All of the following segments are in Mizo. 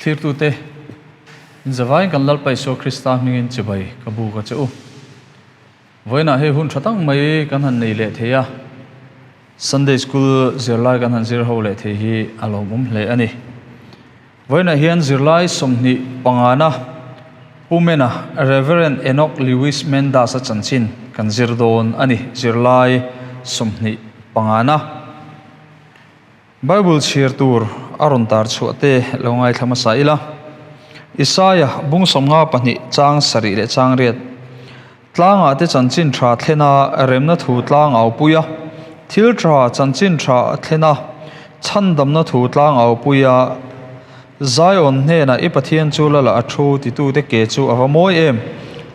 Thlirtute, in zavaiin kan Lalpa Isua Krista hmingin chibai ka buk a che u. Vawiinah hei hun tha tak mai kan han nei leh thei a, Sunday School zirlai kan han zir ho leh thei hi a lawmawm hle a ni. Vawiinah hian zirlai 25 na Pumena Rev. Enoch Lewis Mendas-a chanchin kan zir dawn a ni, zirlai 25 na. Bible chhiar tur a rawn tar chhuah te lo ngaithla hmasa ila. Isaia bung 52 chang sarih leh chang riat. Tlangah te chanchin tha thlena remna thu tlang au pui a, thil tha chanchin tha thlena chhandamna thu tlang au pui a, Zion hnenah i Pathian chu lala a thu titute ke chu a va mawi em?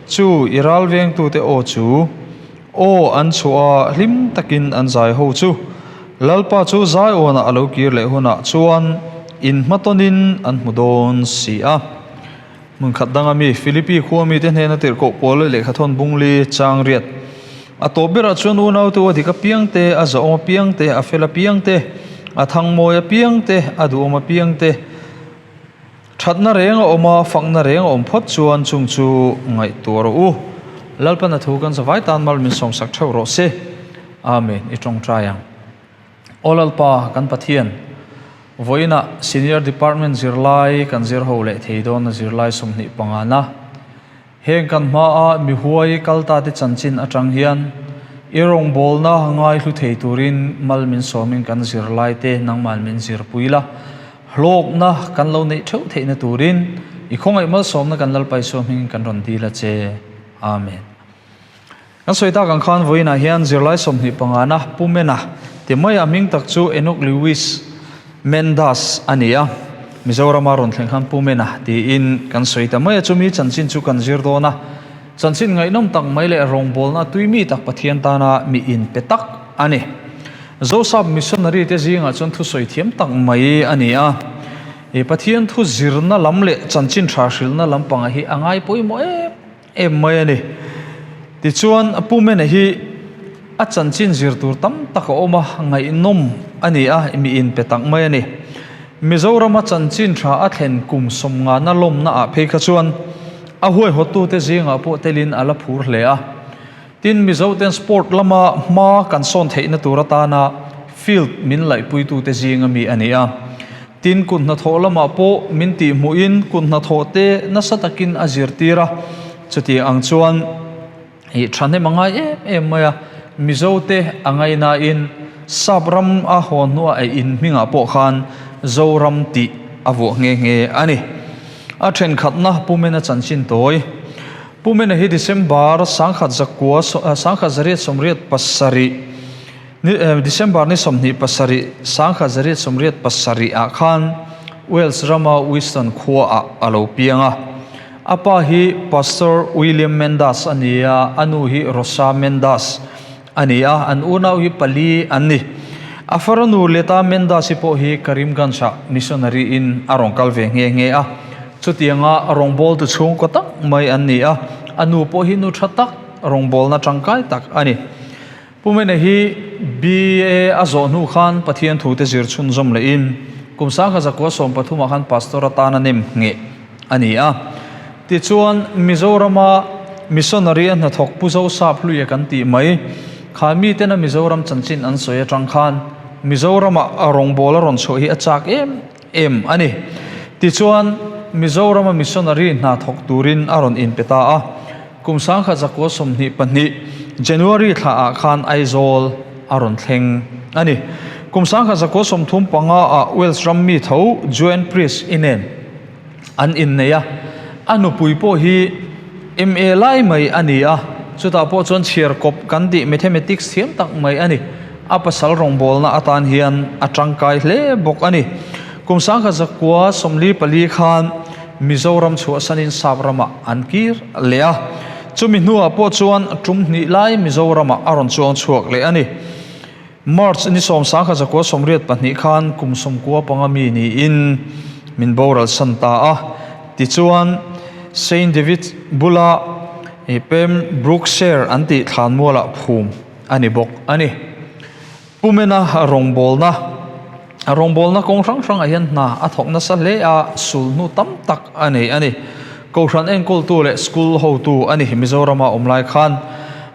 Chu i ral vengtute aw chu aw an chhuah a, hlim takin an zai ho chu. Lalpa chu Zionah a lo kir leh hunah chuan inhmatawnin an hmu dawn si a. Hmun khat danga mi, Philippi khua mite hnena tirhkoh pawl leh lehkhathawn bungli chang riat. A tawp berah chuan unautu a dik apiang te, a zahawm apiang te, a fel apiang te, a thangmawi apiang te, a duhawm apiang te, thatna reng a awm a, fakna reng a awm phawt chuan chung chu ngaihtuah rawh u. Lalpan a thu kan zavai tan mal min sawmsak theuh rawh se. Amen. I tawngtai ang. Aw Lalpa, kan Pathian, vawiinah Senior Department zirlai kan zir ho leh thei dawn a zirlai 25 na. Heng kan hmaa mi huai kal ta te chanchin atang hian i rawngbawlna ngai hlu thei turin mal min sawmin kan zirlai te nangman min zirpui la, hlawkna kan lo neih theuh theihna turin i khawngaih malsawmna kan Lalpa Isua hmingin kan rawn dil a che. Amen. Kan sawi tak ang khan vawiinah hian zirlai 25 na Pumena ti mai a hming tak chu Enoch Lewis Mendas a ni a, Mizorama rawn thleng khan Pumena tiin kan sawi ta mai a, chumi chanchin chu kan zir dawn a, chanchin ngaihnawm tak mai leh rawngbawlna tui mi tak Pathian tana mi inpe tak a ni. Zosap missionary te zingah chuan thusawi thiam tak mai a ni a, Pathian thu zirna lam leh chanchin tha hrilhna lampangah hi a ngai pawimawh em em mai a ni. Tichuan, Pu Mena hi a chanchin zir tur tam tak a awm a, ngaihnawm a ni a, mi inpe tak mai a ni. Mizorama chanchin tha a thlen kum 50 na lawmna ah phei kha chuan a huaihawttute zingah pawh telin a la phur hle a. Tin, Mizoten sport lama hma kan sawn theihna tur atana field min laihpuitute zinga mi a ni a. Tin, kut hnathawh lamah pawh min tihhmuhin kut hnathawh te nasa takin a zirtir a, chutiang ang chuan ih thahnem a ngai em em mai a, Mizo te a ngainain Sap ram a haw hnuah ei in hmingah pawh khan Zoram tih a vuah nghe nghe a ni. A thenkhatna Pumena chanchin tawi. Pumena hi December 1009 1887 Ni December ni 27, 1887 ah khan Wales rama Wiston khua ah a lo piang a. A pa hi Pastor William Mendas a ni a, a nu hi Rosa Mendas a ni a, an unau hi pali an ni. A faranu Leta Mendas hi pawh hi Karimganj ah missionary in a rawn kal ve nghe nghe a. Chutianga rawngbawltu chhungkaw tak mai an ni a, a nu pawh hi nu tha tak, rawngbawlna tangkai tak a ni. Pu Mena hi BA a zawh hnu khan Pathian thute zir chhunzawm lehin kum 1913 ah khan Pastor atana nem ngheh a ni a. Tichuan, Mizorama missionary a hnathawk Pu Zosap Hluia kan tih mai kha mitena Mizoram chanchin an sawi atang khan Mizorama rawngbawl a rawn chhuah hi a chak em em a ni. Tichuan, Mizorama missionary hna thawk turin a rawn inpe ta a. Kum 1922 January thla ah khan Aizawl a rawn thleng a ni. Kum 1935 ah Wales ram mi tho Joan Priest i nen an innei a, a nupui pawh hi MA lai mai a ni a, chutah pawh chuan chhiar kawp kan tih mathematics thiam tak mai a ni. A pasal rawngbawlna atan hian a tangkai hle bawk a ni. Kum 1944 khan Mizoram chhuahsanin Sap ramah an kir leh a, chumi hnuah pawh chuan tum hnih lai Mizoramah a rawn chuang chhuak leh a ni. March ni 1982 khan kum 95 mi niin min boral san ta a, tichuan Saint David bula Pembrokeshire an tih thlanmualah phum a ni bawk a ni. Pumena rawngbawlna. Rawngbawlna kawng hrang hrangah hian hna a thawk nasa hle a, sulhnu tam tak a nei a ni. Kohhran enkawltu leh school hotu a ni. Mizorama awm lai khan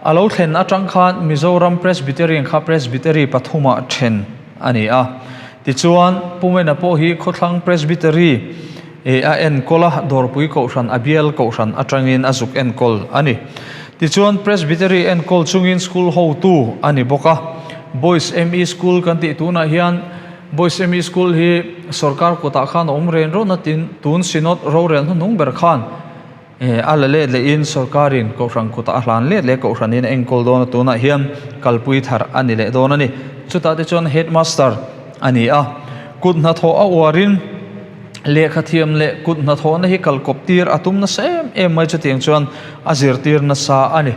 a lo thlen atang khan Mizoram Presbyterian kha Presbytery pathumah then a ni a. Tichuan, Pu Mena pawh hi Khawthlang Presbytery a enkawl a, Dawrpui Kohhran a bial Kohhran atangin a zuk enkawl a ni. Tichuan, Presbytery enkawl chungin school hotu a ni bawk a. Boys ME School kan tih tunah hian Boys ME School hi sorkar kutah khan a awm ren rawn a, tin tun Synod rorel hnuhnung ber khan a la let lehin sorkarin Kohhran kutah a hlan let leh Kohhranin a enkawl dawn a, tunah hian kalpui thar a ni leh dawn a ni. Chutah te chuan Headmaster a ni a, kut hnathawh a uarin lehkha thiam leh kut hnathawhna hi kalkawp tir a tum nasa em em mai chutiang chuan a zirtir nasa a ni.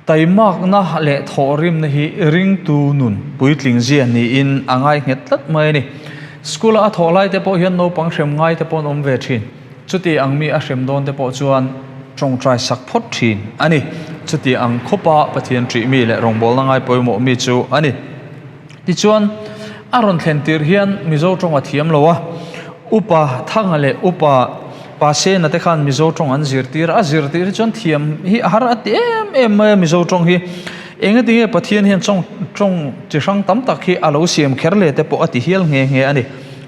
Taimakna leh thawhrimna hi ringtu nun puitling zia niin a ngai nghet tlat mai a ni. School-a a thawh lai te pawh hian naupang hrem ngai te pawh an awm ve thin. Chuti ang mi a hrem dawn te pawh chuan tawngtai sak phawt thin a ni. Chuti ang khawpa Pathian ṭih mi leh rawngbawlna ngai pawimawh mi chu a ni. Tichuan, a rawn thlen tir hian Mizo tawng a thiam lo a, Upa Thanga leh Upa Pasena te khan Mizo tawng an zirtir a, a zirtir hi chuan thiam hi a har a ti em em mai a Mizo tawng hi. Engatinge Pathian hian tawng tawng chi hrang tam tak hi a lo siam kher le te pawh a ti hial nghe nghe a ni.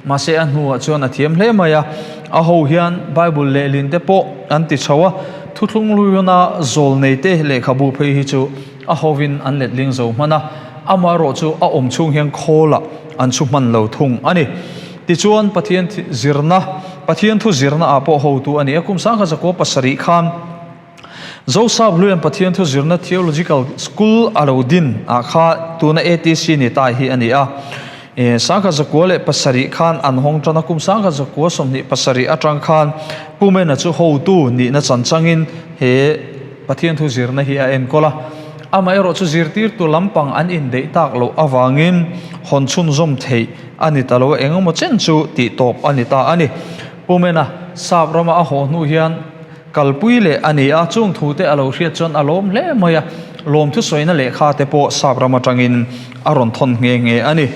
Mahse a hnuah chuan a thiam hle mai a, a ho hian Bible lehlin te pawh an ti chho a, thuthlung luiuna zawl nei te lehkhabu phei hi chu A hovin an letling zo hman a, amaherawh chu a awm chhung hian khawlah an chhu hman lo thung a ni. Tichuan, Pathian zirna, Pathian thu zirna ah pawh hotu a ni a, kum 1907 khan Zosap Hluian Pathian thu zirna Theological School a lo din ah kha tuna ATC ni tai hi a ni a. 1907 khan an hawng tan a, kum 1927 atang khan Pu Mena chu hotu nihna chan changin he Pathian thu zirna hi a enkawl a, amaherawh chu zirtirtu lampang an indeih tak loh avangin hawn chhunzawm theih a ni ta lo a, engemaw chen chu tih tawp a ni ta a ni. Pu Mena sap rama a haw hnu hian kalpui leh a ni a, chung thute a lo hriat chuan a lawm hle mai a, lawmthu sawina lehkha te pawh sap ram atangin a rawn thawn nghe nghe a ni.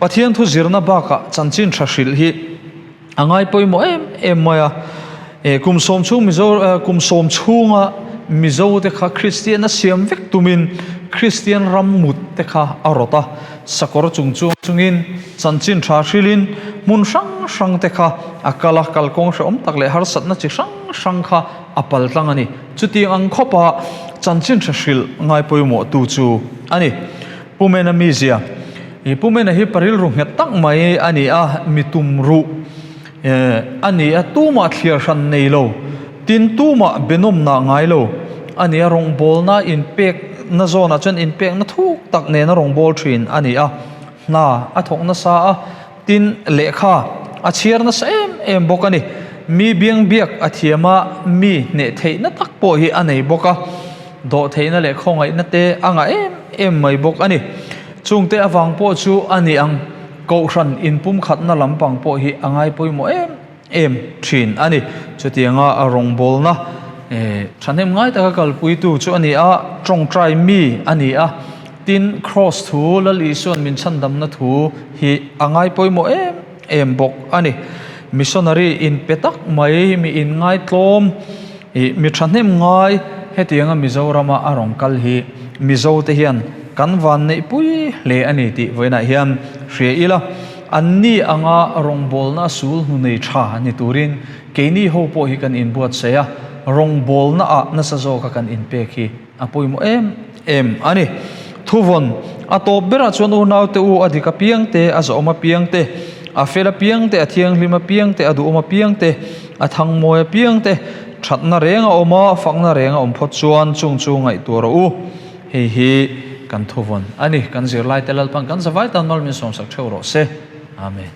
Pathian thu zirna bakah chanchin tha hrilh hi A ngai pawimawh em em mai a, e kum sawm chhung Mizo kum sawm chhunga Mizo te kha Kristian a siam vek tumin Kristian ram mut te kha a rawt a, sakawr chung chuang chungin chanchin tha hrilhin hmun hrang hrang te kha a kal a, kalkawng hrehawm tak leh harsatna chi hrang hrang kha a pal tlang a ni. Chutiang ang khawpa chanchin tha hrilh ngai pawimawh tu chu a ni. Pu Mena mizia. I Pu Mena hi pa rilru nghet tak mai a ni a, mi tum ruh a ni a, tumah thliar hran nei lo, tin tumah benawmna ngai lo a ni a, rawngbawlna inpekna zawnah chuan inpekna thuk tak nena rawngbâwl thin a ni a, hna a thawk nasa a, tin lehkha a chhiar nasa em em bawk a ni. Mi biang biak a thiam a, mi hneh theihna tak pawh hi a nei bawk a. Dawhtheihna leh khawngaihna te a ngah em em mai bawk a ni. Chungte avang pawh chu a ni ang, Kohhran inpumkhatna lampang pawh hi a ngai pawimawh em em thin a ni. Chutianga a rawngbawlna thahnem ngai taka kalpuitu chu a ni a, tawngtai mi a ni a, tin Kraws thu, Lal Isuan min chhandamna thu hi a ngai pawimawh em em bawk a ni. Missionary inpe tak mai, mi inngaitlawm, Ih, mi thahnem ngai hetianga Mizorama a rawn kal hi Mizote hian kan van neihpui hle a ni tih vawiinah hian hria ila, anni anga rawngbawlna sul hnu nei tha ni turin keini ho pawh hi kan inbuatsaih a, rawngbawlnaah nasa zawka kan inpek hi a pawimawh em em a ni. Thuvawn, A tawp berah chuan unaute u a dik apiang te, a zawhawm apiang te, a fel apiang te, a thianghlim apiang te, a duhawm apiang te, a thangmawi apiang te, thatna reng a awm a, fakna reng a awm phawt chuan chung chu ngaihtuah rawh u. Hei hi kan thuvawn a ni. Kan zirlaite Lalpan kan zavai tan mal min sawmsak theuh rawh se. Amen.